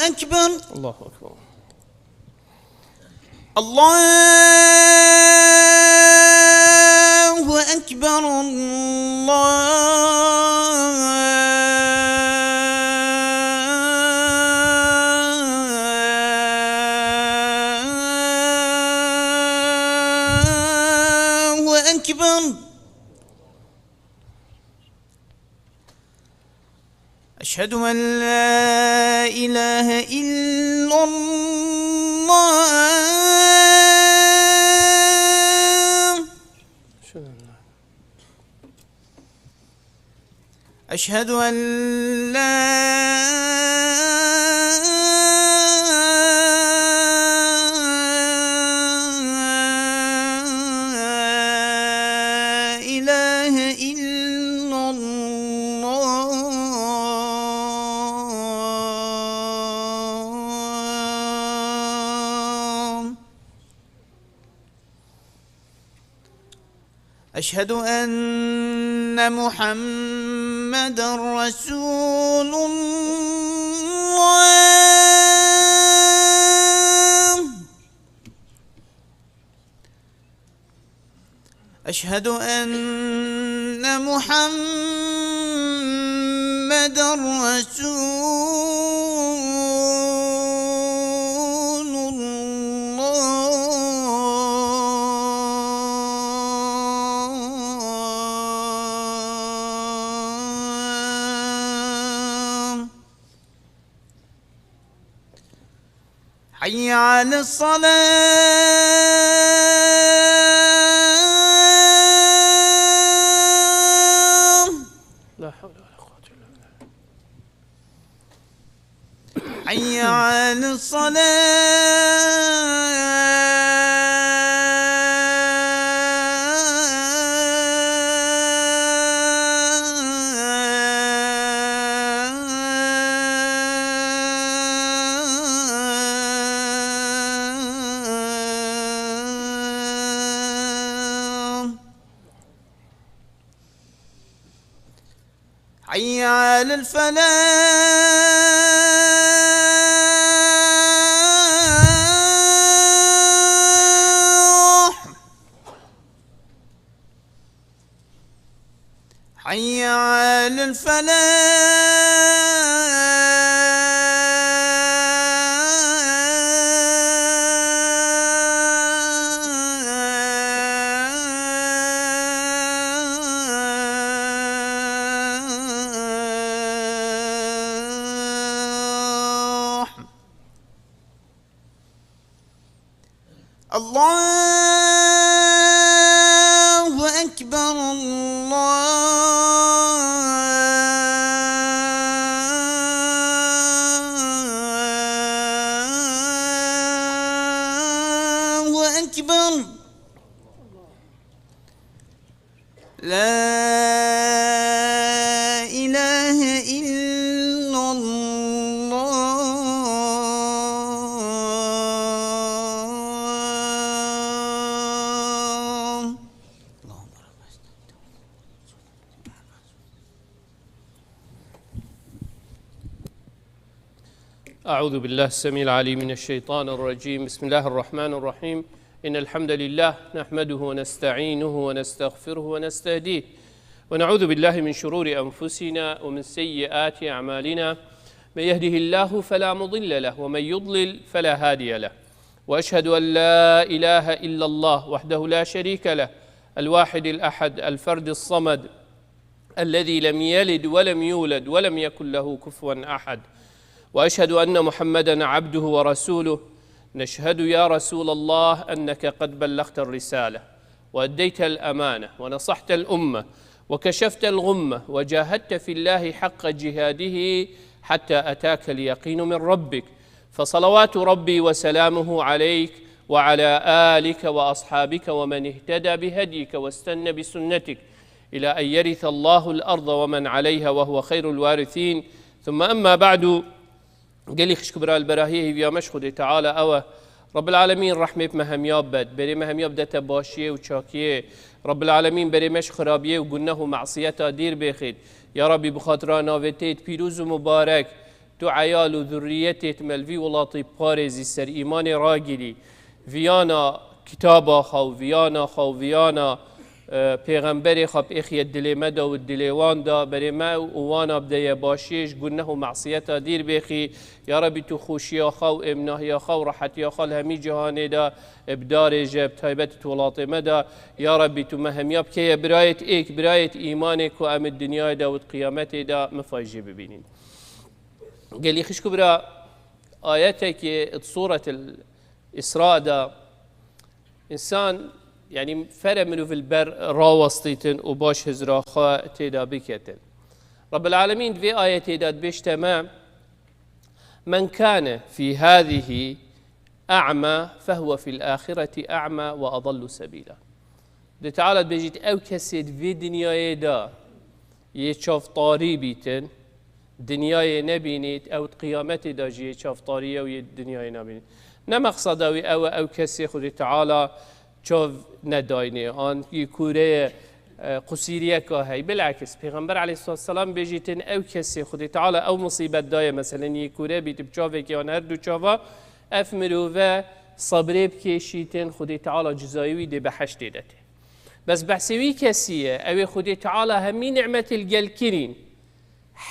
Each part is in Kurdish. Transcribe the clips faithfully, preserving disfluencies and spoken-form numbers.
أكبر. الله أكبر. الله أكبر. الله أكبر. أشهد أن لا إله إلا الله. أشهد أن لا إله إلا الله. أشهد أن محمدا رسول الله. أشهد أن محمدا رسول الله. حي على الصلاة. لا حول ولا قوة إلا بالله. حي على الصلاة. حي على الفلاح. حي على الفلاح. الله أكبر، الله أكبر. لا إله إلا الله. أعوذ بالله السميع العليم من الشيطان الرجيم. بسم الله الرحمن الرحيم. إن الحمد لله نحمده ونستعينه ونستغفره ونستهديه، ونعوذ بالله من شرور أنفسنا ومن سيئات أعمالنا. من يهده الله فلا مضل له، ومن يضلل فلا هادي له. وأشهد أن لا إله إلا الله وحده لا شريك له، الواحد الأحد، الفرد الصمد، الذي لم يلد ولم يولد ولم يكن له كفوا أحد. وأشهد أن محمدا عبده ورسوله. نشهد يا رسول الله أنك قد بلغت الرسالة وأديت الأمانة ونصحت الأمة وكشفت الغمة وجاهدت في الله حق جهاده حتى أتاك اليقين من ربك، فصلوات ربي وسلامه عليك وعلى آلك وأصحابك ومن اهتدى بهديك واستن بسنتك إلى أن يرث الله الأرض ومن عليها وهو خير الوارثين. ثم أما بعد. Gelî xişk û bira, li berahiyê hêviya me ji Xwedê Teala ew e. Rebbil Alemîn rehmê bi me hemiya bibet. Berê me hemiya bidete başiyê û çakiyê. Rebbil Alemîn berê me ji xirabiyê û guneh û mesiyeta dîr bêxît. Ya Rabbî, bi xatira navê te yê pîroz û mubarek, Tu eyal û zurriyetêt me li vî welatî parêzî, ser îmanê ragirî, viyana kitaba xwe û viyana xwe û viyana, e, pêxemberê xwe bêxiye dilê me de û dilê wan de, berê me û wana bideye başiyê, ji guneh û mesiyeta dîr bêxî. Ya Rebî, tu xweşiya xwe û êmnahiya xwe û rehetiya xwe li hemî cihanê de, e, bidarêje, bi taybet di welatê me de. Ya Rebî, tu me hemiya bikeye birayêt êk, birayêt îmanê ku em di dinyayê de û di qiyametê de mifayjê bibînin. Gelî xişk û bira, ayetekê di Sûretil Îsra de însan, yanî fere mirov li ber rawestîtin û baş hizra xwe tê de biketin. Rebbil Alemîn di vê ayetê de dibêjte me, "Men kane fî hâzihî a'ma fehuve fil ahireti a'ma ve adallu sebîla." Xwedê Teala dibêjît, ew kesê di vê dinyayê de yê çavtarî bîtin, dinyayê nebînît, ew di qiyametê de jî yê çavtarî ye û yê dinyayê nabînît. Ne mexseda wî ew e, ew kesê Xwedê Teala çav nedayne, an yê kûreye, e, qusîriyeka hey. Bilakis, Pêxember aleyhisselam bêjîtin, ew kesê Xwedê Teala ew musîbet daye, meselen, yê kûre bît bi çavekê an her du çava, ev mirove sebrê bikêşîtin, Xwedê Teala cizayê wî dê behiştê de tê. Bes behsê wî kesî ye, ew ê Xwedê Teala hemî nimetê li gel kirîn,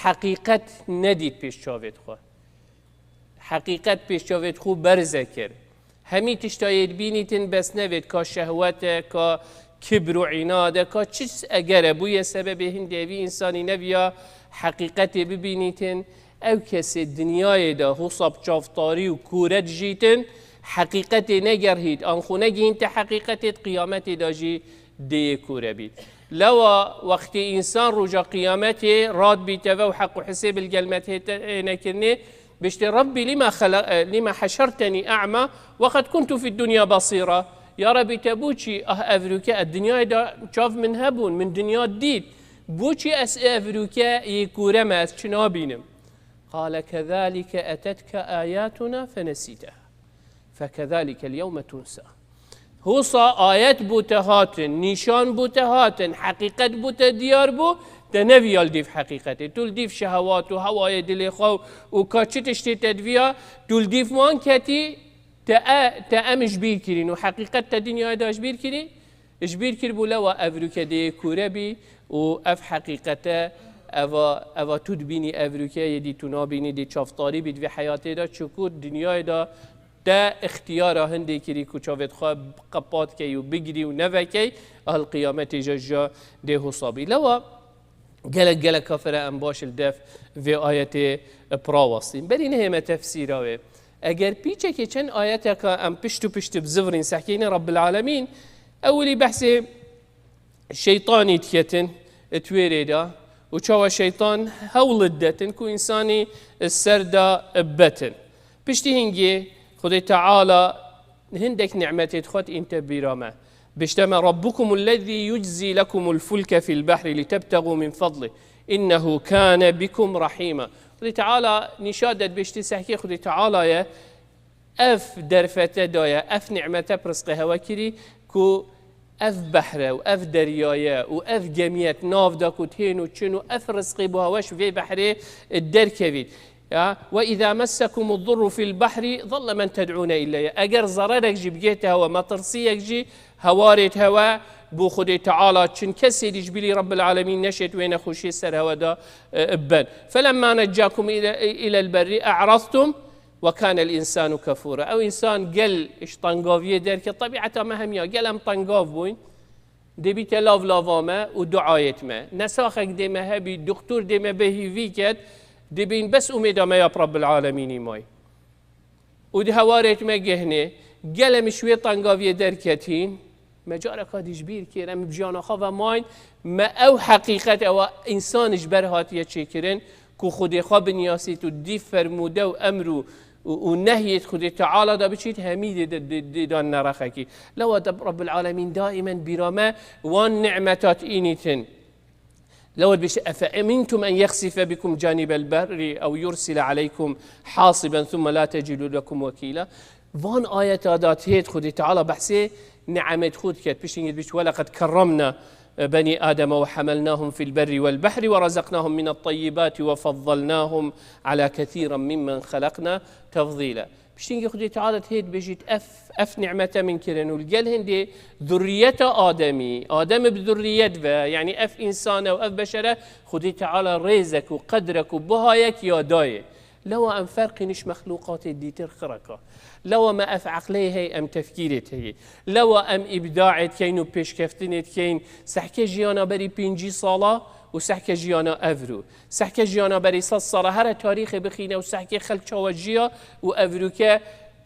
heqîqet nedît pêş çavêt xwe. Heqîqet pêş çavêt xwe berze kir. Hemî tişta yê dibînîtin bes nevêt, ka şehwet e, ka kibr û înad e, ka çi eger e, bûye sebebê hindê evî însanî neviya heqîqetê bibînîtin. Ew kesê dinyayê de hosab çavtarî û kûre dijîtin, heqîqetê negerhît, an xwe negihînte heqîqetê, di qiyametê de jî dê yê kûre bît. Lewa wextê însan roja qiyametê rad bîte ve û heq û hisêb li gel me tê te-, tê nekirinê, biştê, "Rabbî lîma xela-, e, lîma heşertenî a'ma ve qed kuntu fid dunya basîra." Ya Rebî, te bo çî ah evrûke, e, dinyayê de çav min hebûn, min dinya dît. Bo çî ez evrûke yê kûre me, ez çi nabînim? Qale kezalike etetke ayatuna fenesîteha. Fekezalike l-yewme tunsa. Hosa ayet bo te hatin, nîşan bo te hatin, heqîqet bo te diyar bû, te neviya li dîv heqîqetê. Tu li dîv şehewat û hewayê dilê xwe û ka çi tiştê te diviya, tu li dîv wan ketî, te e-, te em ji bîr kirîn û heqîqet te dinyayê de ji bîr kirî. Ji bîr kiribû lewa evrûke dê kûre bî û ev heqîqete, eva, eva tu dibînî evrûke yê dî tu nabînî, dê çavtarî bî di vê heyatê de, çiku dinyayê de te ixtiyara hindê kirî ku çavêt xwe qepat key û bigirî û nevekey, ehl qiyametê jî ji dê hosa bî. Lewa gelek, gelek kafir e, em baş li def vê ayetê pirawastîn. Berî nehême tefsîra wê. Eger pîçekê çend ayeteka em pişt û pişt bizivirîn, sehkeyne Rabbil Alemîn, ewilî behsê şeytanî diketin twêrê de û çawa şeytan hewl didetin ku însanî ser de betin. Piştî hingê Xwedê Teala hindek nimetê xwe dînte bîra me. Bişte me, "Rabbukumul lezî yuczî lekumul fulke fil behri litebtegu min fadlih. İnnehu kâne bikum rahîma." Xwedê Teala nîşa de dibêjtî sehkê Xwedê Teala ye, ev derfete daye, ev nimete pirsqê hewe kirî ku ev behre û ev deryaye û ev gemiyet nav de ku tên û çin û ev rizqê bo hewe ji vê behrê derkevît. Ya, "Ve izâ messekumud durru fil bahri zalle men ted'ûne illeyye." Eger zererek jî bigête hewe, metirsiyek jî hewarêt hewe, bo Xwedê Teala çin kesê dî ji bilî Rabbil Alemîn neşêt wê nexweşiyê ser hewe de, e, ben. "Felemma neccakum ile, ilel berri e'raztum ve kânel insanu kefûra." Ew însan gel ji tengaviyê derket, tebiata me hemiya, gel em tengav bûyn. Dê bîte lav lava me û duayêt me. Nesaxek dê me hebî, doktor dê me bê hîvî ket, dibîn bes umêda me ya bi Rabbil Alemînî may. Û di hewarêt me gehnê, gel em ji wê tengaviyê derketîn, me careka dî ji bîr kir, em bi jiyana xwe ve mayn, me ew heqîqet ewa însan ji ber hatiye çêkirin, ku Xwedê xwe binyasît û dîv fermûde û emr û û, û nehyêt Xwedê Teala da biçît, hemî dê, dê, dê, dê dan nerexekî. Lewa de Rabbil Alemîn daimen bîra me wan nimeta dînîtin. Lewa dibêjte, "Efe emintum en yexsife bikum canibel berri ew yursile aleykum hasiben thumme la tecidu lekum wekîla." Van ayeta da têt Xwedê Teala behsê nimet xwe diket. Piştî dibêjt, "Weleqed kerramna بني آدم وحملناهم في البر والبحر ورزقناهم من الطيبات وفضلناهم على كثير ممن خلقنا تفضيلا. Piştî hingî Xwedê Teala dihê dibêjît, ev, ev nimete min kirin û li gel hindê zurriyeta Ademî, Adem bi zurriyet ve, yanî ev însan e û ev beşer e, Xwedê Teala rêzek û qedrek û buhayek ya dayê. Lewa em ferqî niş mexlûqatê dîtir xireka. Lewa me ev eqlê heye, em tefkîrê heye. Lewa em îbdaê dikeyn û pêşkeftinê dikeyn. Sehkê jiyana berî pêncî sala û sehkê jiyana evro. Sehkê jiyana berî sed sala here tarîxê bixîne û sehkê xelk çawa jiya û evroke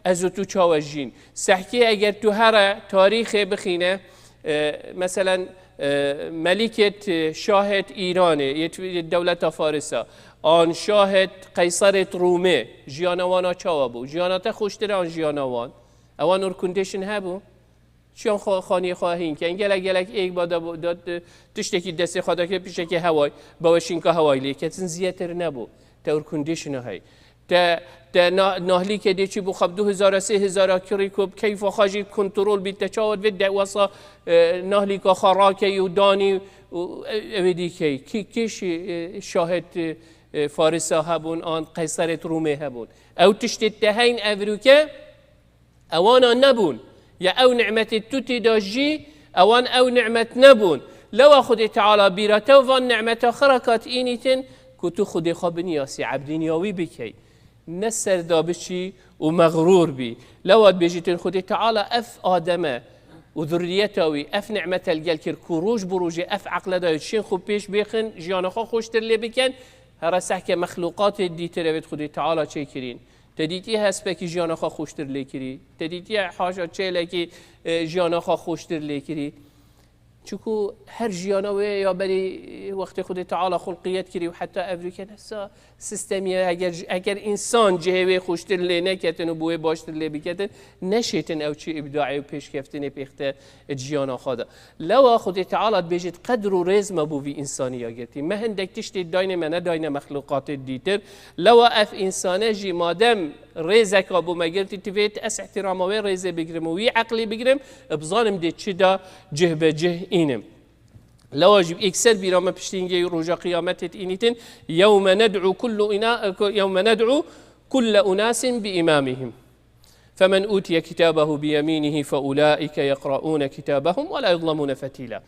ez û tu çawa jîn. Sehkê eger tu here tarîxê bixîne, e, meselen, e, Melikêt, e, şahet Îranê, yê tu-, yê dewleta Farisa, an şahet Qeyserêt Rûmê, jiyana wana çawa bû? Jiyana te xweştir e an jiyana wan? Ewan air condition hebû? Çiyan xwe, xaniyê xwe hîn ken. Gelek, gelek êk ba de, de, de, tiştekî destê xwe dake, pişekê heway, beweşînka heway lê ketin ziyêtir nebû. Te air condition-a hey. Te, te na-, nahlîke dê çi bû xwe bi du hezar, sê hezar kirî ku bi keyfa xwe jî kontrol bî, te çawa divê de wesa, e, nahlîka xwe rakey û danî û e-, ew ê dîkey. Kî, kî şi, e, şahet, e, e, Farisa hebûn, an Qeyserêt Rûmê hebûn. Ew tiştê te heyn evrûke, ewana nebûn. Ya ew nimetê tu tê de jî, ewan ew nimet nebûn. Lewa Xwedê Teala bîra te van nimeta xirakat înîtin, ku tu Xwedê xwe biniyasî, ebdîniya wî bikey. Ne serda biçî û mexrûr bî. Lewa dibêjîtin Xwedê Teala ev Ademe û zurriyeta wî ev nimete li gel kir, ku roj bi rojê ev eqle daye, çên xwe pêş bêxin, jiyana xwe xweştir lê bikin, here sehke mexlûqatê dîtir evêt Xwedê Teala çêkirîn. Te dîtiye hespekî jiyana xwe xweştir lê kirî? Te dîtiye haşa çêlekî, e, jiyana xwe xweştir lê kirî? Çiku her jiyana wê ya berî, e, wextê Xwedê Teala xulqiyet kirî û heta evrûke nesa sistemî ye. Eger, eger însan cihê wê xweştir lê neketin û bi wê baştir lê biketin, neşêtin ew çi îbdaê û pêşkeftinê pêxte di jiyana xwe de. Lewa Xwedê Teala dibêjit, qedr û rêz me bo vî însanî ya girtî. Me hindek tiştê dayne, me nedayne mexlûqatê dîtir. Lewa ev însane jî madem rêzeka bo me girtî, divêt ez îhtîrama wê rêzê bigirim û wî eqlî bigirim, bizanim dê çi da cih be cih înim. Lewa jî êkser bîra me piştî hingê roja qiyametê înîtin, yewme ned'u kullu ina-, yewme ned'u kulle unasin bi imamihim. فمن أوتي كتابه بيمينه فأولئك يقرؤون كتابهم ولا يظلمون فتيلا.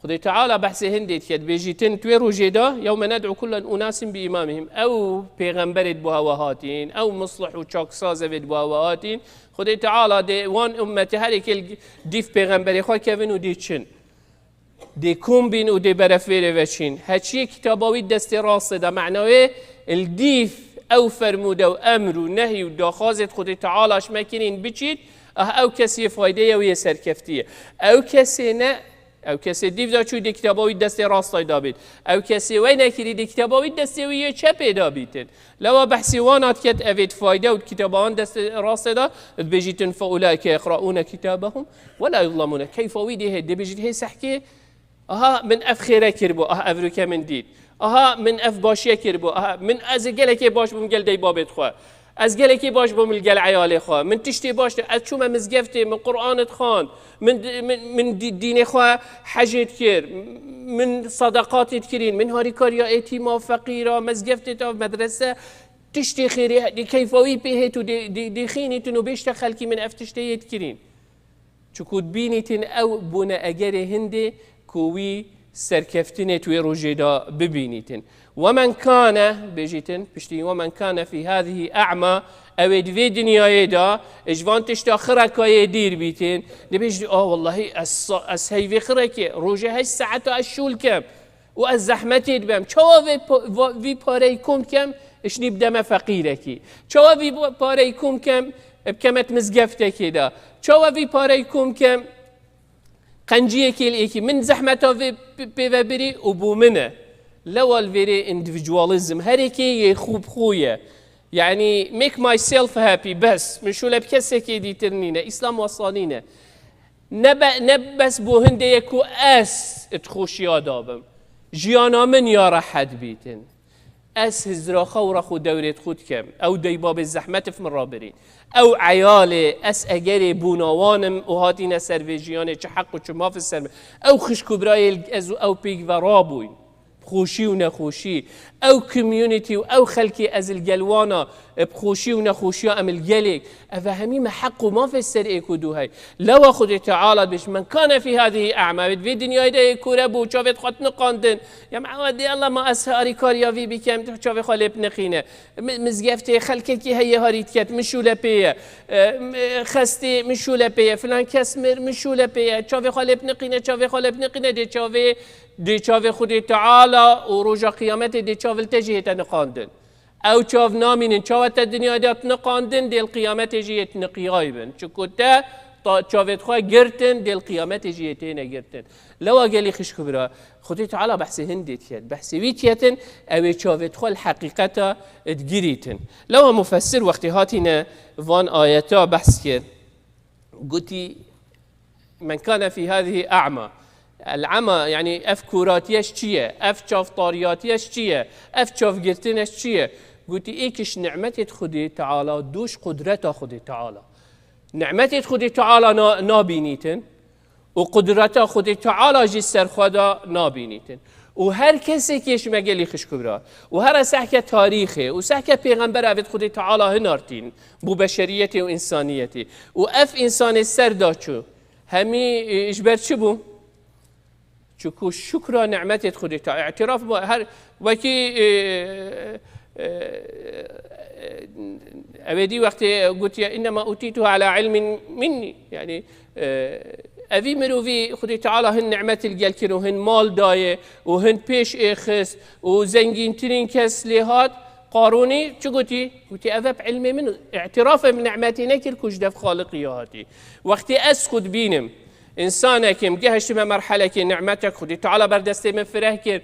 Xwedê Teala behsê hindê dike, dibêjîtin, tu wê rojê de, yewme ned'u kullen unasin bi imamihim. Ew pêxemberê bo hewe hatîn, ew muslih û çaksaz evê bo hewe hatîn. Xwedê Teala dê wan ummetê her êkê li dîv pêxemberê xwe kevin û dê çin. Dê kom bîn û dê berefêrê veçîn. Heçiyê kitaba wî destê rastê de, mena wê li dîv ew fermûde û emr û nehy û daxwazêt Xwedê Teala ji me kirîn biçît, ah ew kesê yê fayde ye û yê serkeftî ye. Ew kesê ne, ew kesê dîv de çû dê kitaba wî destê rastay da bît. Ew kesê wey nekirî dê kitaba wî destê wî yê çepê da bîtin. Lewa behsê wan hat ket evêt fayde û kitaba wan destê rastê da, dibêjîtin, فأولئك يقرؤون كتابهم ولا يظلمون. Keyfa wî dê hê, dibêjît hê sehkê, aha min ev xêre kiribû, aha evroke min dît. Aha min ev başiye kiribû, aha min ez ê gelekê baş bûm gel dey babêt xwe. Ez gelekê baş bûm li gel eyalê xwe. Min tiştê baş, ez çûme mizgeftê, min Qur'an dixwand. Min, min, min dî-, dînê xwe hecê dikir, min sedeqatê dikirîn, min harîkariya êtîma, feqîra, mezgeftê te, medrese, tiştê xêrê, dê keyfa wî pê hêt û dê, dê, dê xînîtin û bêjte xelkî min ev tiştê yê dikirîn. Çiku dibînîtin ew bûne egerê hindê ku wî serkeftinê tu wê rojê de bibînîtin. Wemen kane, bêjîtin, piştî wemen kane fî hadihi a'ma, ew ê di vê dinyayê de ji van tişta xirekayê dîr bîtin. Dibêjî, a wellahî ez sa-, ez heyvê xirekê, rojê heşt saeta ez şûl kem û ez zehmetê dibem. Çawa vê pa-, va-, vî pareyî kom kem, işnî bideme feqîrekî? Çawa vî pa-, pareyî kom kem, bikemet mizgeftekê de? Çawa vî pareyî kom kem, qenciyekê li êkî, min zehmeta vê p-, pê ve birî û bû min e. Lewa li vêrê individualizm, her êkê yê xwe bi xwe ye. Yanî, make myself happy, bes. Min şûle bi kesekê dîtir nîne. Îslam wesa nîne. Ne be-, ne bes bo hindê ye ku ez di xweşiya da bim. Jiyana min ya rehet bîtin. Ez hizra xwe û rex û dewrêt xwe dikem. Ew deybabê zehmet û min rabirîn. Ew eyalê ez egerê bûnawan im û hatîne ser vê jiyanê çi heq û çi maf ser min. Ew xişk û birayê ez û ew pêk ve rabûyn. Bi xweşî û nexweşî. Ew community û ew xelkê ez li gel wana, e, bi xweşî û nexweşiya em li gelê. Ev hemî me heq û mafê ser êk û du hey. Lewa Xwedê Teala dibêje, "Men kane fî hadihî a'ma." Wê di vê dinyayê de yê kûre bû, çavêt xwe tiniqandin. Ya me ewa dê Allah ma ez harîkariya vî bikem, çavê xwe lê biniqîne. Mi-, mizgeftê xelkekî heye harî diket, min şûle pê ye. E, m-, e, xestê min şûle pê ye, filan kes mir, min şûle pê ye. Çavê xwe lê biniqîne, çavê xwe lê biniqîne, dê çavê, dê çavê Xwedê Teala û roja qiyametê dê çav li te jî hête niqandin. Ew çav namînin, çawa te dinyayê de tiniqandin, dê li qiyametê jî yê tiniqiyay bin. Çiku te ta çavêt xwe girtin, dê li qiyametê jî yê têne girtin. Lewa gelî xişk û bira, Xwedê Teala behsê hin dê diket. Behsê wî diket in, ew ê çavêt xwe li heqîqeta digirîtin. Lewa mufessir wextê hatîne van ayeta behs kir. Gotî, "Men kane fî hadihî a'ma." El a'ma, yani ev kûratiye ji çi ye? Ev çavtariyatiye ji çi ye? Ev çavgirtine ji çi ye? Gotî, êk ji ni'metê Xwedê Teala, du ji qudreta Xwedê Teala. Ni'metê Xwedê Teala na-, nabînîtin û qudreta Xwedê Teala jî ser xwe de nabînîtin. Û her kesekê ji me gelî xişk û bira û here sehke tarîxê û sehke pêxember evêt Xwedê Teala hinartîn bo beşeriyetê û însaniyetê. Û ev însanê ser da çû. Hemî, e, ji ber çi bû? Çiku şukra ni'metê Xwedê Teala, îtiraf bû, her wekî, e, e, e, ew ê dî wextê gotiye, "Innema utîtuhu ala ilmin minni." Yani, e, evî mirovî Xwedê Teala hin ni'met li gel kir û hin mal daye û hin pêş ê xist û zengîntirîn kes lê hat. Qarûnî çi gotî? Gotî, "Ev hep ilmê min." Îtirafê min ni'metê nekir ku ji dev Xaliqî ya hatî. Wextê ez xwe dibînim, însanekî min, gehiştime merhelekê, ni'metek Xwedê Teala ber destê min fireh kir.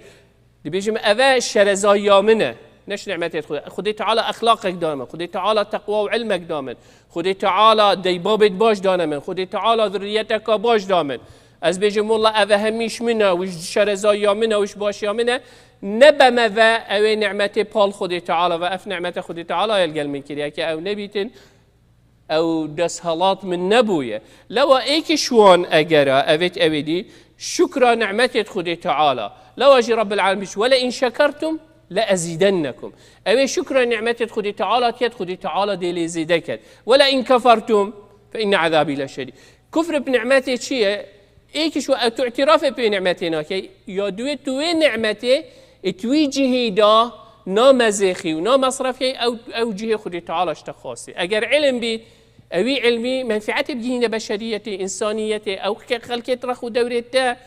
Dibêjim, "Ev e şerezayiya min e." Ne ji ni'metê Xwedê. Xwedê Teala exlaqek da min. Xwedê Teala teqwa û ilmek da min. Xwedê Teala deybabêt baş dane min. Xwedê Teala zurriyeteka baş da min. Ez bêjim, "Walla ev e hemî ji min e, û ji şerezayiya min e, û ji başiya min e." Ne be me ve ew ê ni'metê pal Xwedê Teala ve, ev ni'mete Xwedê Teala ye li gel min kiriye. Ke ew nebîtin, ew desthilat min nebûye. Lewa êkî ji wan egera, evêt ew ê dî, şukra ni'metê Xwedê Teala. Lewa jî Rabbil Alemin bî, "Wele in şekertum le ezîdennekum." Ew ê şukra ni'metê Xwedê Teala diket, Xwedê Teala dê lê zêde ket. "Wele in kefertum fe inne azabî le şedîd." Kufr bi ni'metê çi ye? Êkî ji wan, ew tu îtirafê pê ni'metê nake. Ya duê tu wê ni'metê, ê tu wî cihê da, na mezêxî û na mesrefê, ew, ew cihê Xwedê Teala ji te xwastî. Eger ilim bî, ewî ilmî menfietê bigihîne beşeriyetê, însaniyetê, ew ke xelkê rex û dewrê te,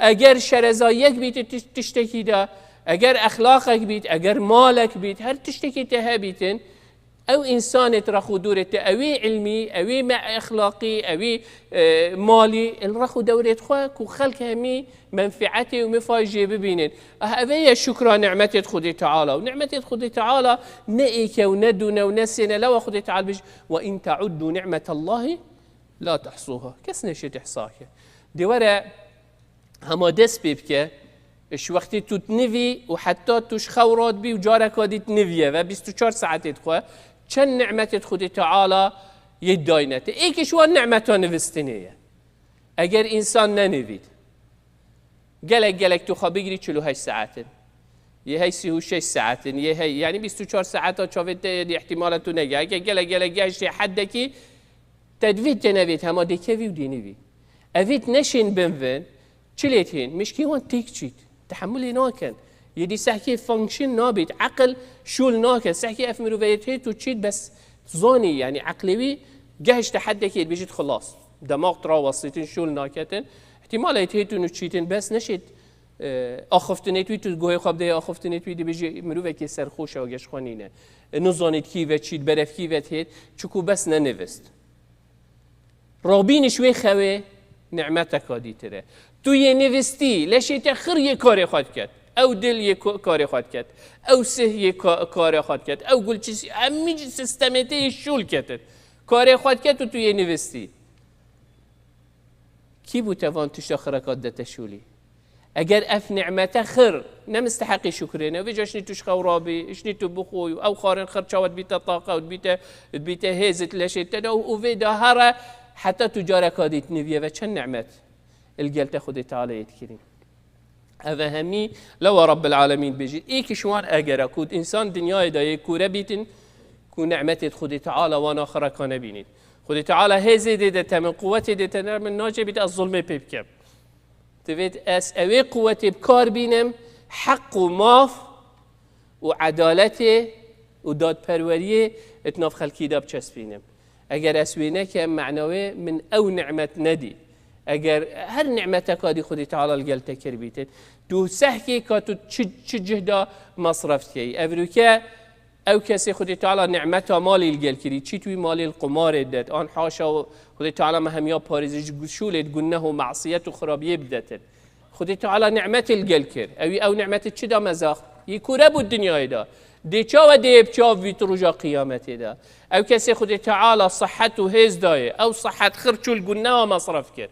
eger şerezayiyek bît, tiş-, tiştekî de, eger exlaqek bît, eger malek bît, her tiştekî te hebîtin, ew însanê tu rex û dûrê te, ewî ilmî, ewî me-, exlaqî, ewî, e, malî, li rex û dewrê xwe ku xelk hemî menfietê û mifay jê bibînin. Ah, ev ê ye şukra ni'metê Xwedê Teala. Û ni'metê Xwedê Teala ne êk e û ne dû ne û ne sê ne. Lewa Xwedê Teala bêje, "Ve in te'uddu ni'metallahî la tuhsuha." Kes neşêt ihsa ke. Dê were hema dest pê bike, ji wextê tu dinivî û heta tu ji xew radibî û careka dî diniviye ve bîst û çar saetê dixwe, çend ni'metê Xwedê Teala yê dayne te. Êkî ji wan ni'meta nivistinê ye. Eger însan nenivît, gelek gelek tu xwe bigirî çil û heşt saetin. Yê hey sî û şeş saetin, yê hey, yani bîst û çar saeta çavê te yê dî ihtimala tu nege. Eger gelek gelek gehiştê heddekî, te divît tê nevît, hema dê kevî û dê nivî. Evît neşên bin vin, çi lê tîn, mişkî wan têk çît, tehemulê nakin. Yê dî sehkê function nabît, eqil şûl nake, sehkê ev miroveyê tê tu çît bes zanî, yani eqlê wî gehişte heddekê dibêjit xilas. Demag tu rawesîtin, şûl naketin. Ihtimalê tê tu nû çîtin bes neşêt, e, axiftinê tu, tu guhê xwe bideyê axiftinê tu, dibêjî mirovekê serxoş e, geş xwe nîne. E, nizanît kî ve çît, beref kî ve têt, çiku bes nenivist. Rabîniş wê xewê nimeteka dîtir e. Tu yê nivistî, leşê te xir yê karê xwe diket. Ew dil yê ko-, karê xwe diket. Ew sih yê ka-, karê xwe diket. Ew gulçî, hemî cî sistemê te yê şûl ketin. Karê xwe diket û tu yê nivistî. Kî bû te van tişta xireka dide te şûlî? Eger ev nimete xir ne misteheqî şukrê ne, vêca şinî tu ji xew rabî, şinî tu bixwî û ew xarin xir çawa dibîte taqa û dibîte, dibîte hêzit leşê te de û, û vê de here heta tu careka dî dinivî ve çend nimet li gel te Xwedê Teala yê dikirî. Ev e hemî lewa Rabbil Alemîn bêjî. Êk ji wan egera ku însan dinyayê de yê kûre bîtin, ku nimetê Xwedê Teala wan axireka nebînît. Xwedê Teala hêzê dê de te min, quwetê dê te ne min, nacê bît ez zulmê pê bikem. Divêt ez ewê quwetê bi kar bînim, heq û maf û edaletê û dadperweriyê di nav xelkî de biçespînim. Eger ez wê nekem, mena wê min ew nimet nedî. Eger her nimeteka dî Xwedê Teala li gel te kiribîtin, tu sehkê ka tu çi, çi cih de mesref dikeyî. Evroke ew kesê Xwedê Teala nimeta malî li gel kirî, çît wî malê li qumarê didet, an haşa û Xwedê Teala me hemiya parêzî ji gu-, şûlê di guneh û masiyet û xirabiyê bidetin. Xwedê Teala nimetê li gel kir. Ewî ew nimeti çi da mezax? Yî kûre bû dinyayê de. Dê çawa dê bi çav bît roja qiyametê de? Ew kesê Xwedê Teala sihet û hêz dayê, ew sihet xir çû li guneha mesref kir.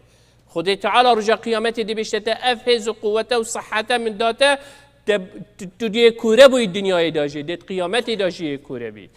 Xwedê Teala roja qiyametê dê bêjte te ev hêz û quwete û sihete min date, te, tu, tu dê kûre bûyî dinyayê de jî, dê qiyametê de jî yê kûre bî.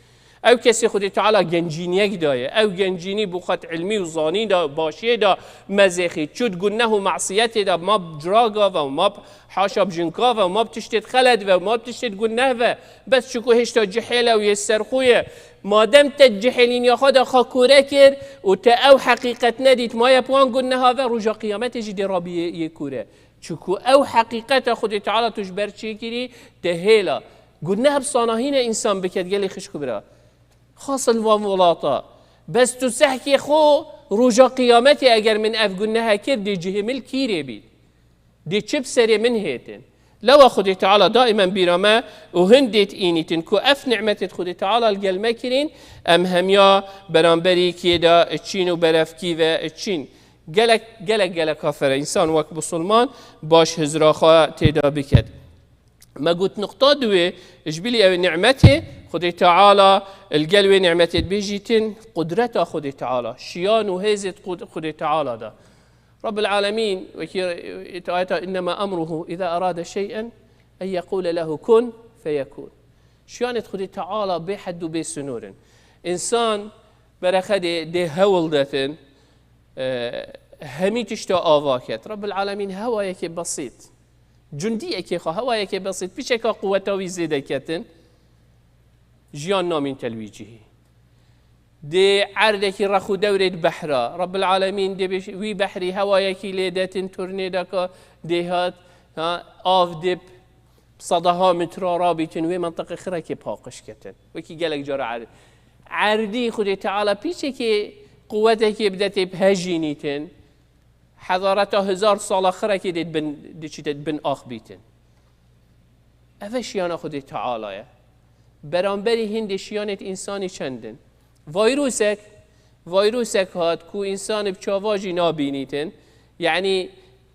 Ew kesê Xwedê Teala gencîniyek daye. Ew gencînî bo xwe di ilmî û zanîn de, başiyê de mezêxî. Çû di guneh û masiyetê de, ma bi ciraga ve, ma bi haşa bi jinka ve, ma bi tiştê xelet ve, ma bi tiştê guneh ve. Bes çiku hêşta cihêl e û yê serxwe ye. Madem te cihêlîniya xwe de xwe kûre kir û te ew heqîqet nedît, maye bi wan guneha ve, roja qiyametê jî dê rabî yê, yê kûre. Çiku ew heqîqeta Xwedê Teala tu ji ber çêkirî, te hêla. Guneh bi sanahîne însan biket, gelê xişk û bira. Xasil van welata. Bes tu sehkê xwe roja qiyametê eger min ev gunehe kir, dê cihê min li kîrê bî. Dê çi bi serê min hêtin. Lewa Xwedê Teala daîmen bîra me û hindê dînîtin ku ev nimetê Xwedê Teala li gel me kirîn, em hemiya beramberî kê de çîn û berevkî ve çîn. Gelek, gelek, gelek kafir e. Însan wek musulman baş hizra xwe tê de biket. Me got, nuqta duwê, ji bilî ew nimetê Xwedê Teala, li gel wê nimetê dibêjîtin, qudreta Xwedê Teala, şiyan û hêzê Xwed-, Xwedê Teala de. Rabbil Alemîn, wekî ayeta, "Innema emruhu iza erade şey'en en yekule lehu kun feyekun." Şiyanê Xwedê Teala bê hed û bê sinor in. Însan berexe dê, dê hewl detin, e, hemî tişta ava ket. Rabbil Alemîn hewayekê besît. Cundiyekê xwe, hewayekê besît, piçeka quweta wî zêde ketin, jiyan namîn te li wî cihî. Dê erdekî rex û dewrê di behra. Rabbil Alemîn dê bêj-, wî behrî hewayekî lê detin, turnêdeka dê hat, ha, av dê bi sedaha metra rabîtin, wê menteqê xirekê paqij ketin. Wekî gelek cara erd-, erdî Xwedê Teala pîçekê quwetekê bide tê bihejînîtin. Hezareta hezar sala xirekê dê bin, diçîte bin ax bîtin. Ev e şiyana Xwedê Teala ye. Beramberî hindê şiyanêt însanî çend in. Vayrûsek, vayrûsek hat ku însanê bi çava jî nabînîtin. Yanî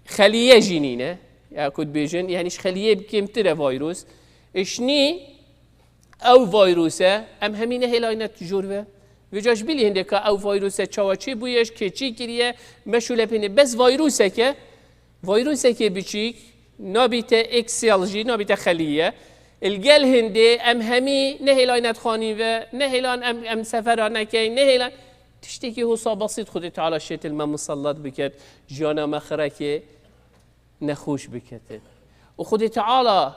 xeliye jî nîne. Ya ku dibêjin, yanî ji xeliyê bi kêmtir e vayrûs. Îşnî Ew vayrûse, em hemî nehêlayne tu jor ve. Vêca ji bilî hindê ka ew vayrûse çawa çê bûye, ji kê çî kiriye, meşûle pêne. Bes vayrûseke, vayrûsekê biçîk, nabîte êk sêl jî, nabîte xelî ye. Li gel hindê em hemî nehêlayne dixwanîn ve, nehêlan em, em sefera nekeyn, nehêlan. Tiştekî hosa besît Xwedê Teala şêtil me musallat biket, jiyana me xirekê nexweş biketin. Û Xwedê Teala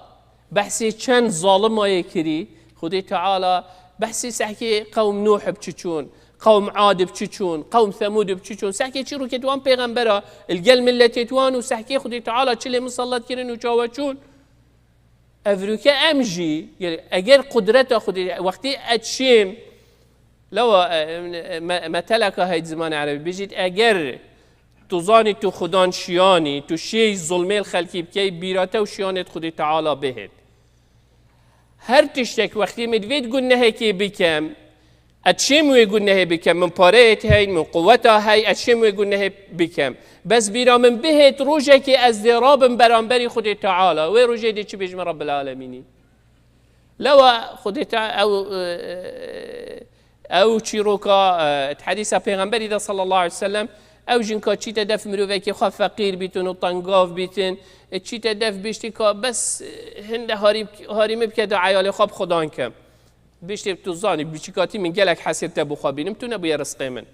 behsê çend zalimayê kirî, Xwedê Teala behsê sehkê qewm Nuh bi çi çûn, qewm Ad bi çi çûn, qewm Semûd bi çi çûn, sehkê çi rûket wan pêxembera, li gel milletê wan û sehkê Xwedê Teala çi lê misallat kirin û çawa çûn. Evroke em jî, yani eger qudreta Xwedê, wextê et şêm, lewa, e, me-, meteleka heyt zimanê erebî, bijît, eger tu zanî tu xudan şiyanî, tu şêy zulmê li xelkî bikey, bîra te û şiyanê Xwedê Teala bihêt. Her tiştek wextê min divêt gunehekê bikem, et şêm wê gunehê bikem, min pareyê hey, min quweta hey, et şêm wê gunehê bikem. Bes bîra min bihêt rojekê ez dê rabim beramberî Xwedê Teala. Wê rojê dê çi bêjim Rabbil Alemînî? Lewa Xwedê Te-, ew, e, ew çîroka, e, di hedîsa Pêxemberî de sallallahu aleyhi ve sellem, Ew jin ka çîte def mirovekî xwe feqîr bîtin û tengav bîtin, e, çîte def biştî ka bes, e, hinde harî-, harî min bike da eyalê xwe bi Xudan kem. Biştê tu zanî, biçîkatî min gelek hesêb te bi xwe bînim, tu nebûye rizqê min.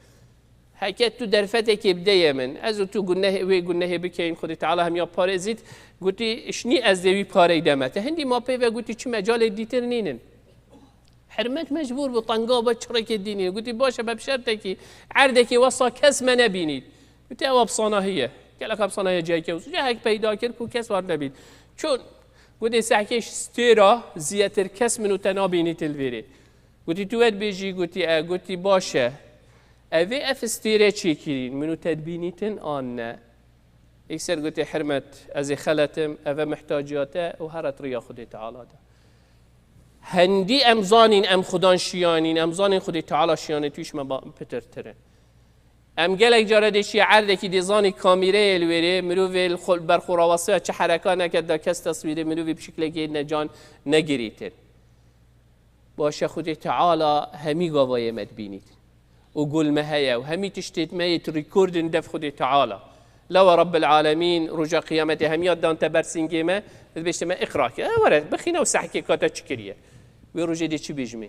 Heke tu derfetekê bideyê min, ez û tu gunehê, wê gunehê bikeyin, Xwedê Teala hemiya parêzît, gotî, "Şnî ez dê wî parey deme te." Hindî ma pê ve gotî, "Çi mecalê dîtir nînin." Hirmet mecbûr bû, tenga be çirekê dînî. Gotî, "Baş e, be bi şertekî, erdekê wesa kes me nebînît." Gotî, "Ewa bi sanahiye." Gelek bi sanahiye cihekê wisa. Cihek peyda kir ku kes war nebît. Çûn, gotî, "Sehkê stêra zîyetir kes min û te nabînît li vêrê." Gotî, "Tu wê dibêjî?" Gotî, "E." Gotî, "Baş e. Evê ev stêre çêkirîn, min û te dibînîtin an ne?" Îkser gotî, "Hirmet, ez ê xelet im, ev e mihtacîya te û here di riya Xwedê Teala de." Hendî em zanîn em Xudan şiyanîn, em zanîn Xwedê Teala şiyanê, tu ji me ba-, pitirtir in. Em gelek cara dê şiye erdekî dê zanî kamîreyê li wêrê, mirovê li xwe, ber xwe rawestiya çi hereka neket da kes teswîrê mirovî bi şiklekê necan negirîtin. Baş e, Xwedê Teala hemî gavayê me dibînît. Û gul me heye û hemî tiştê me yê tu rîkordin def Xwedê Teala. Lewa Rabbil Alemîn roja qiyametê hemiya dan te ber singê me, dibêjte me, "Iqra ke, e, were, bixîne û sehkê ka te çi kiriye." Wê rojê dê çi bêjimê?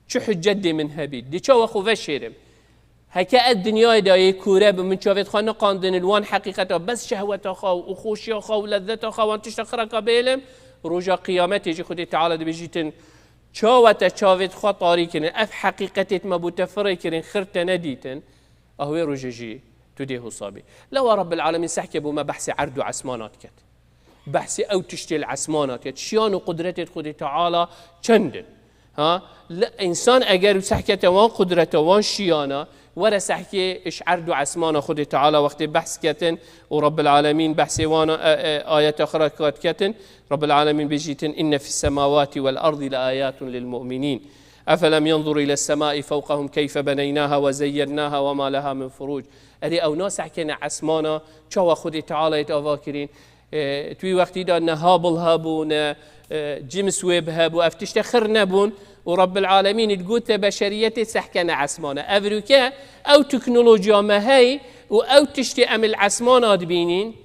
Çi hüccet dê min hebît? Dê çawa xwe veşêrim? Heke ez dinyayê de yê kûre bim, min çavêt xwe niqandin li wan heqîqeta bes şehweta xwe û xweşiya xwe û lezzeta xwe wan tişta xiraka bêlim, roja qiyametê jî Xwedê Teala dibêjîtin, "Çawa te çavêt xwe tarî kirin? Ev heqîqetêt me bo te firê kirin, xir te nedîtin." Ah wê rojê jî tu dê husabî. Lewa Rabbil Alemîn sehke bo me behsê erd û esmana diket. Behsê ew tiştê li esmana diket. Şiyan û qudretê Xwedê Teala çend in? Ha? Li însan eger sehkete wan qudreta, wan şiyana, were sehkê ji erd û esmana Xwedê Teala wextê behs ketin û Rabbil Alemîn behsê wana, e, e, ayeta xwe re kat ketin, Rabbil Alemîn bêjîtin, "Inne fis semawati vel ardi le ayatun lil mu'minîn. Efelem yenzuru ile semai fewqahum keyfe beneynaha ve zeyyennaha ve ma leha min furuc." Erê ew nasehkene esmana, çawa Xwedê Teala yê ava kirîn, e, tu wî wextî de ne Hubble hebû, ne, e, James Webb hebû, ev tişte xir nebûn û Rabbil Alemîn digote beşeriyetê sehkene esmana. Ev rûke, ew teknolojiya me hey û ew tiştê em li esmana dibînîn,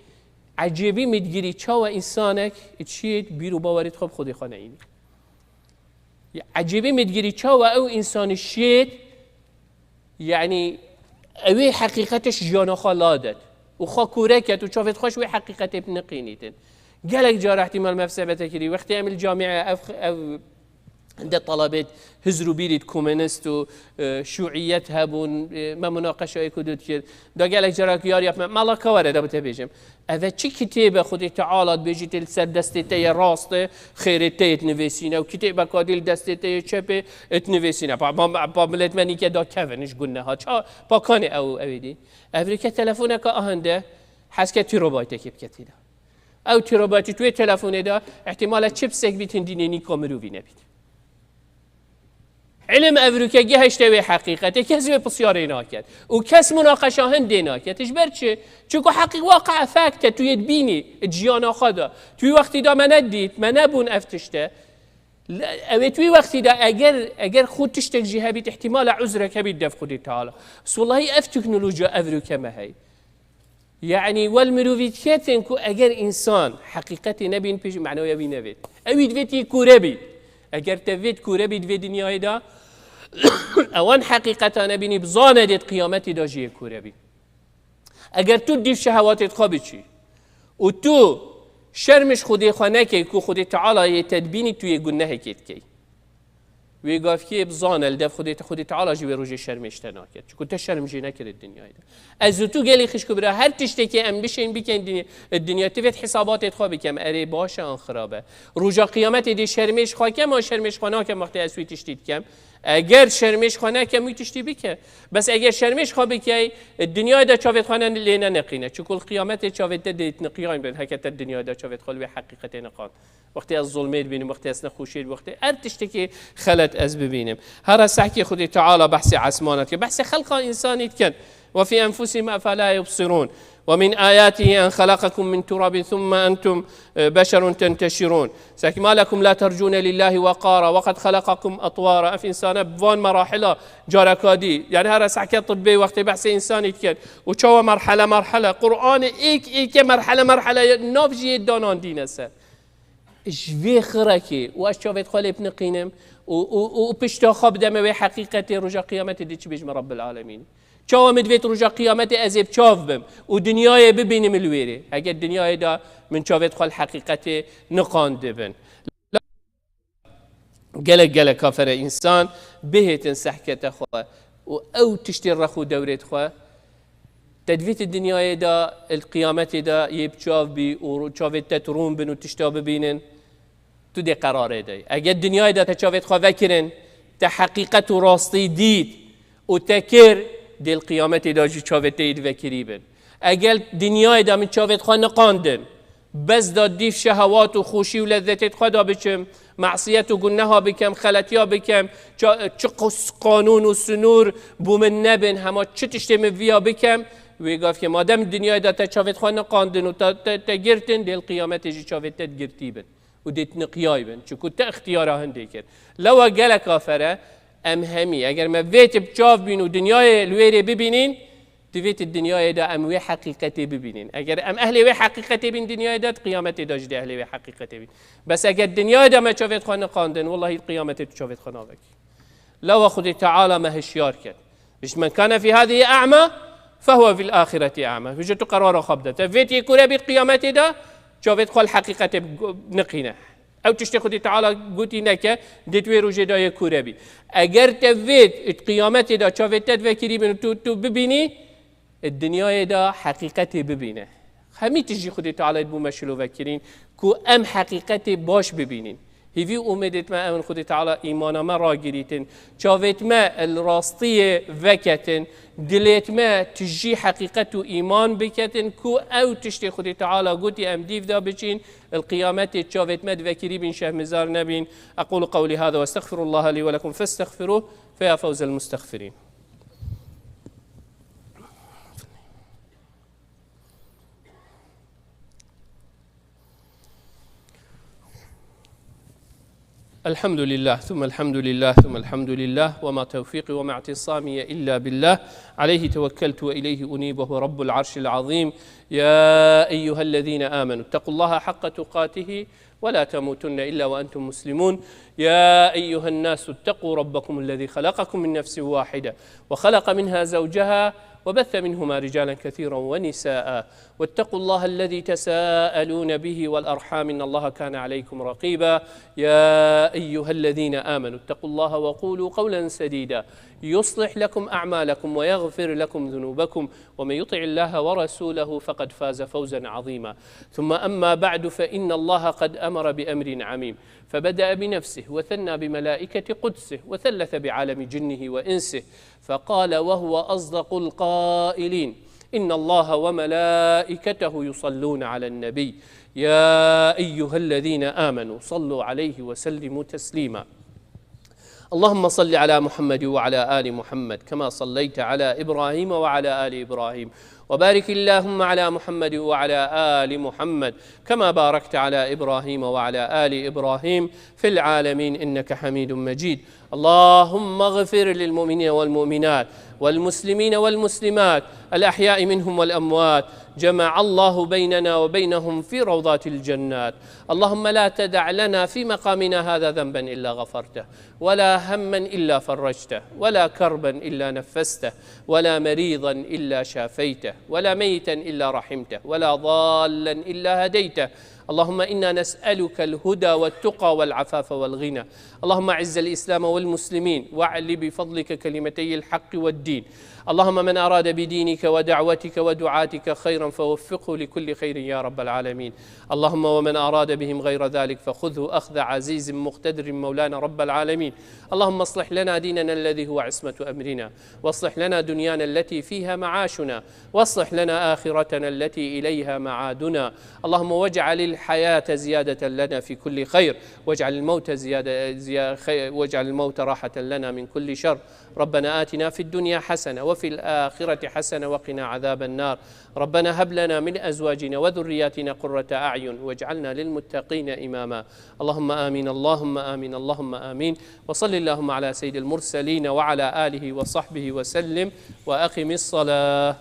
ecêbî min digirî çawa însanek çiyêt bîr û bawerê xwe bi Xwedê xwe neyînî. Ya, ecêbî min digirî çawa ew însanî şêt, yanî, ewê heqîqetê ji jiyana xwe ladet û xwe kûre ket û çavêt xwe ji wê heqîqetê niqînîtin. Gelek cara ihtimal me ev sebete kirî. Wextê em li camîe ev, ev de talabêt hizr û bîrît komunist û, e, şûîyet hebûn, e, me munaqeşayê ku dût kir. Da gelek cara ku yar yap me, mala ka were da bi te bêjim. Eve çi kitêbe Xwedê Teala dibêjî tê li ser destê te yê rastê, xêrê te yê dinivêsîne û kitêbeka dî li destê te yê çepê dinivêsîne. Pa, pa, pa milet me nîke da kevin ji guneha. Ça, pa kanê ew, ew ê dî. Ev rêke telefoneka ahende, hezke tîrobaytekê bike tê de. Ew tîrobaytî tu yê telefonê de, ihtimale çipsek bît hindî nê nîka mirovî nebît. Îlim evrûke gihişte wê heqîqetê, kes wê pisyarê naket. Û kes munaqeşa hindê naket. Ji ber çi? Çunku heqî waqia fact e, tu yê dibînî, di jiyana xwe de. Tu wî wextî de me nedît, me nebûn ev tişte. Ew ê tu wî wextî de eger, eger xwe tiştek jî hebît, ihtimala uzrek hebît dev Xwedê Teala. Bes wellahî ev teknolojiya evrûke me heye. Yanî wel mirovî diketin ku eger însan heqîqetê nebîn pêş manaya wî nevêt. Ewî divêt yê kûre bî. Eger te vêt kûre bî di vê dinyayê de, ewan heqîqeta nebînî bizane dê di qiyametê de jî yê kûre bî. Eger tu dîv şehewatê xwe biçî û tu şerm ji Xwedê xwe nekey ku Xwedê Teala yê te dibînî tu yê gunehekê dikey. Wê gavkê bizane li dev Xwedê, Xwedê Teala jî wê rojê şermê ji te naket. Çunku te şerm jê nekir di dinyayê de. Ez û tu gelî xişk û bira her tiştekê em bişên bikeyn dinya, dinya tu vêt hisabatê xwe bikem. Erê baş e an xirab e. Roja qiyametê dê şermê ji xwe kem an şermê ji xwe nakem wextê ez wî tiştî dikem. Eger şermê ji xwe nekem wî tiştî bike. Bes eger şermê ji xwe bikey, dinyayê de çavêt xwe ne lê neneqîne. Çunku li qiyametê çavêt te dê niqiyan bin. Heke te dinyayê de çavêt xwe li wê heqîqetê niqand. Wextê ez zulmê dibînim, wextê ez nexweşiyê, wextê her tiştekî xelet ez bibînim. Hera sehkê Xwedê Teala behsê esmana dike. Behsê xelqa însanî dikin. وفي أنفسهم أفلا يبصرون. ومن آياته أن خلقكم من تراب ثم أنتم، آه، بشر تنتشرون. سك ما لكم لا ترجون لله وقارا وقد خلقكم أطوارا. Ev însana bi van merahila careka dî. Yani her sehke tibbê wextê behsê însanî dikin. Û çawa merhele merhele. Qur'anê êk êke merhele merhele nav jî yê danandîne ser. Ji vê xirekê û ez çavêt xwe lê biniqînim û, û, û pişta xwe bideme wê heqîqetê roja qiyametê dê çi bêjime Rabbil Alemîn. Çawa min divêt roja qiyametê ez ê bi çav bim û dinyayê bibînim li wêrê. Eger dinyayê de min çavêt xwe li heqîqetê niqandibin. Gelek gelek kafere însan bihêtin sehkete xwe û ew tiştê rex û dewrêt xwe te divêt dinyayê de, li qiyametê de yê bi çav bî û çavêt te rûn bin û tişta bibînin. Tu dê qerarê de. Eger dinyayê de te çavêt xwe vekirin, te heqîqet û rastî dît û te kir, dê li qiyametê de jî çavêt te yê divekirî bin. Eger dinyayê de min çavêt xwe niqandin, bes da dîv şehewat û xweşî û lezzetêt xwe da biçim, mesiyet û guneha bikem, xeletiya bikem, ça-, çi qus-, qanûn û sinûr bû min nebin, hema çi tiştê min viya bikem, wê gavkê madem dinyayê de te çavêt xwe niqandin û te, te, te girtin, dê li qiyametê jî çavêt te girtî bin. û dê tu niqiyay bin. Çunku te îxtiyara hindê kir. Lewa gelek afere em hemî. Eger me vê tip çav bîn û dinyayê li wêrê bibînîn, divê tu dinyayê de em wê heqîqetê bibînîn. Eger em ehlê wê heqîqetê bîn dinyayê de, di qiyametê de jî dê ehlê wê heqîqetê bîn. Bes eger dinyayê de me çavêt xwe niqandin, wellahî qiyametê tu çavêt xwe navekî. Lewa Xwedê Teala me hişyar ket. Bişt, "Men kane fî hadihi a'ma, fehuve fil ahireti a'ma." Bişt, tu qerara xwe bide. Te vêt yê kure bît qiyametê de, çavêt xwe li heqîqetê niqîne. Ew tiştê Xwedê Teala gotî neke, dê tu wê rojê de yê kure bî. Eger te vêt qiyametê de çavêt te divekirî bin û tu, tu bibînî, di dinyayê de heqîqetê bibîne. Hemî tijî Xwedê Teala dibû me şilove kirîn ku em heqîqetê baş bibînîn. Hîvî û umêdêt me ew in Xwedê Teala îmana me ragirîtin. Çavêt me li rastiyê veketin. Dilêt me tijî heqîqet û îman biketin ku ew tiştê Xwedê Teala gotî em dîv de biçîn, li qiyametê çavêt me divekirî bîn şehmizar nebîn. أقول قولي هذا وأستغفر الله لي ولكم فاستغفروه فيا فوز المستغفرين. الحمد لله، ثم الحمد لله، ثم الحمد لله، وما توفيقي وما اعتصامي إلا بالله، عليه توكلت وإليه أنيب، وهو رب العرش العظيم. يا أيها الذين آمنوا اتقوا الله حق تقاته ولا تموتن إلا وأنتم مسلمون. يا أيها الناس اتقوا ربكم الذي خلقكم من نفس واحدة وخلق منها زوجها وبث منهما رجالا كثيرا ونساء واتقوا الله الذي تساءلون به والأرحام إن الله كان عليكم رقيبا. يا أيها الذين آمنوا اتقوا الله وقولوا قولا سديدا يصلح لكم أعمالكم ويغفر لكم ذنوبكم ومن يطع الله ورسوله فقد فاز فوزا عظيما. ثم أما بعد فإن الله قد أمر بأمر عميم فبدأ بنفسه وثنى بملائكة قدسه وثلث بعالم جنه وإنسه فقال وهو أصدق القائلين: إن الله وملائكته يصلون على النبي يا أيها الذين آمنوا صلوا عليه وسلموا تسليما. اللهم صل على محمد وعلى آل محمد كما صليت على إبراهيم وعلى آل إبراهيم وبارك اللهم على محمد وعلى آل محمد كما باركت على إبراهيم وعلى آل إبراهيم في العالمين إنك حميد مجيد. اللهم اغفر للمؤمنين والمؤمنات والمسلمين والمسلمات الأحياء منهم والأموات. جمع الله بيننا وبينهم في روضات الجنات. اللهم لا تدع لنا في مقامنا هذا ذنبا إلا غفرته ولا هما إلا فرجته ولا كربا إلا نفسته ولا مريضا إلا شافيته ولا ميتا إلا رحمته ولا ضالا إلا هديته. اللهم إنا نسألك الهدى والتقى والعفاف والغنى. اللهم أعز الإسلام والمسلمين وأعل بفضلك كلمتي الحق والدين. اللهم من أراد بدينك ودعوتك ودعاتك خيرا فوفقه لكل خير يا رب العالمين. اللهم ومن أراد بهم غير ذلك فخذه أخذ عزيز مقتدر مولانا رب العالمين. اللهم اصلح لنا ديننا الذي هو عصمة أمرنا، واصلح لنا دنيانا التي فيها معاشنا، واصلح لنا آخرتنا التي إليها معادنا. اللهم واجعل الحياة زيادة لنا في كل خير، واجعل الموت زيادة، زيا-، خي-، واجعل الموت راحة لنا من كل شر. ربنا آتنا في الدنيا حسنة وفي الآخرة حسنة وقنا عذاب النار. ربنا هب لنا من أزواجنا وذرياتنا قرة أعين واجعلنا للمتقين إماما. اللهم آمين، اللهم آمين، اللهم آمين. وصل اللهم على سيد المرسلين وعلى آله وصحبه وسلم. وأقم الصلاة.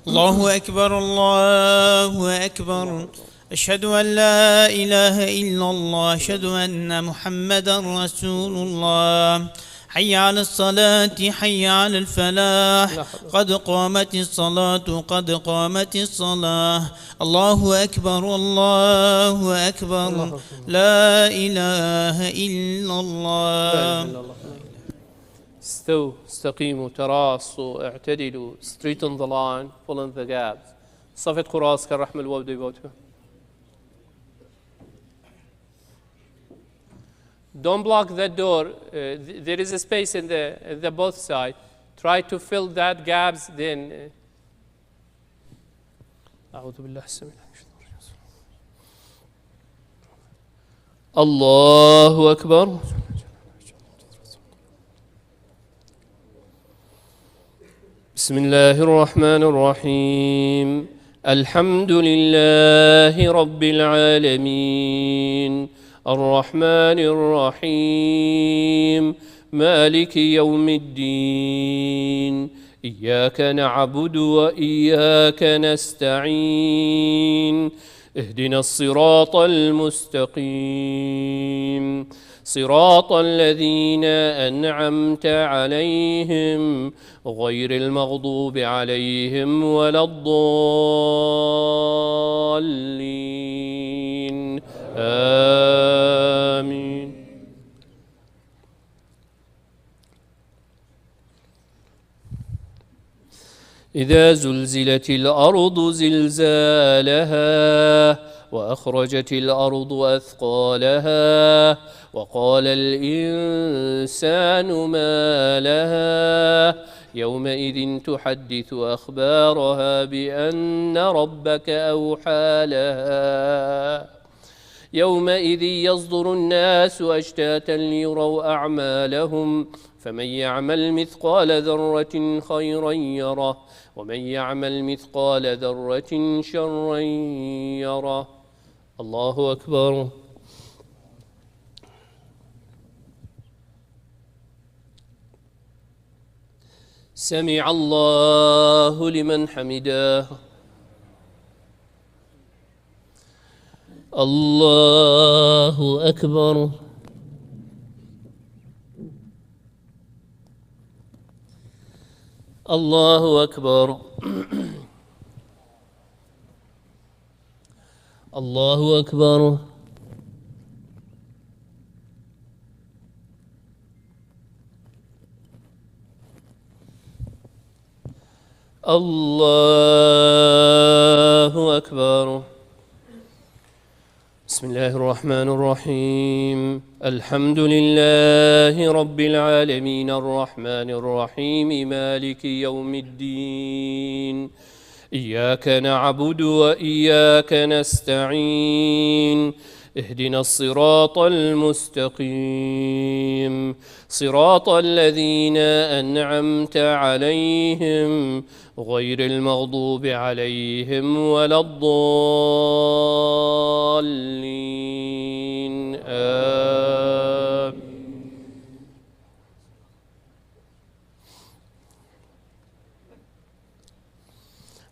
الله أكبر، الله أكبر. أشهد أن لا إله إلا الله، أشهد أن محمدا رسول الله. حي على الصلاة، حي على الفلاح. قد قامت الصلاة، قد قامت الصلاة. الله أكبر، الله أكبر. الله أكبر. لا إله إلا الله. لا إله إلا الله. استووا، استقيموا، تراصوا، اعتدلوا، straighten the line, fill in the gaps. صفت قراص كالرحم الودود. Don't block that door. Uh, th-, there is a space in the, in the both side. Try to fill that gaps then, uh, أعوذ بالله السميع العليم. الله أكبر. بسم الله الرحمن الرحيم. الحمد لله رب العالمين. الرحمن الرحيم. مالك يوم الدين. إياك نعبد وإياك نستعين. اهدنا الصراط المستقيم. صراط الذين أنعمت عليهم غير المغضوب عليهم ولا الضالين. آمين. إذا زلزلت الأرض زلزالها وأخرجت الأرض أثقالها وقال الإنسان ما لها يومئذ تحدث أخبارها بأن ربك أوحى لها. يومئذ يصدر الناس أشتاتا ليروا أعمالهم، فمن يعمل مثقال ذرة خيرا يره، ومن يعمل مثقال ذرة شرا يره. الله أكبر. سمع الله لمن حمده. الله أكبر. الله أكبر. الله أكبر. الله أكبر. بسم الله الرحمن الرحيم. الحمد لله رب العالمين، الرحمن الرحيم، مالك يوم الدين. إياك نعبد وإياك نستعين. اهدنا الصراط المستقيم. صراط الذين أنعمت عليهم غير المغضوب عليهم ولا الضالين. آمين.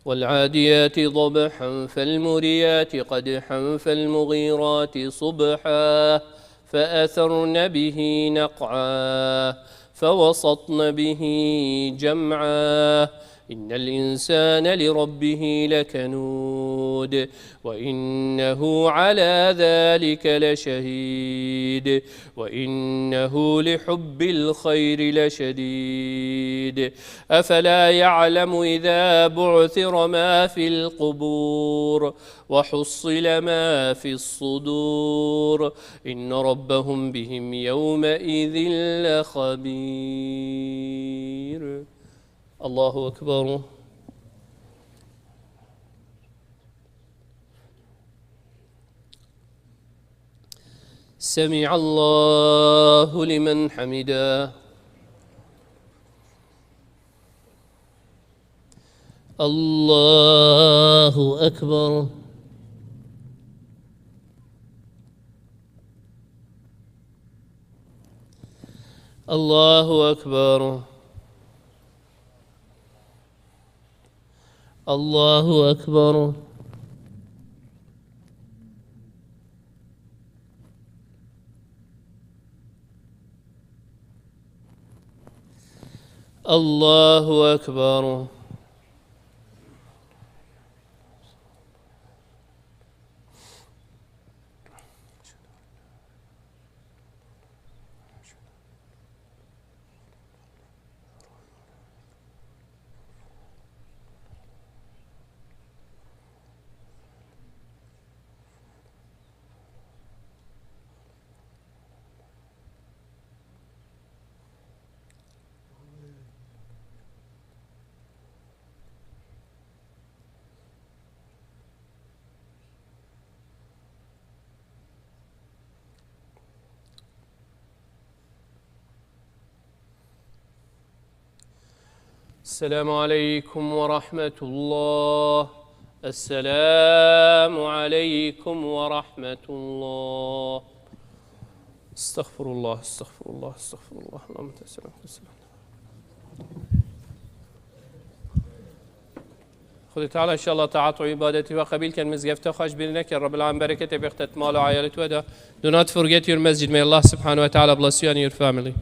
والعاديات ضبحا فالموريات قدحا فالمغيرات صبحا فأثرن به نقعا فوسطن به جمعا إن الإنسان لربه لكنود وإنه على ذلك لشهيد وإنه لحب الخير لشديد أفلا يعلم إذا بعثر ما في القبور وحصل ما في الصدور إن ربهم بهم يومئذ لخبير. الله أكبر. سمع الله لمن حمده. الله أكبر. الله أكبر. الله أكبر. الله أكبر. السلام عليكم ورحمة الله. السلام عليكم ورحمة الله. استغفر الله، استغفر الله، استغفر الله. اللهم أنت السلام، أنت السلام. Xwedê Teala înşallah taat û îbadetî we qebîl ken, mizgefta xwe ji bîr neke. Rebbil Alem bereketê bêxte di mal û eyalê we de. Do not forget your masjid. May Allah subhanahu wa ta'ala bless you and your family.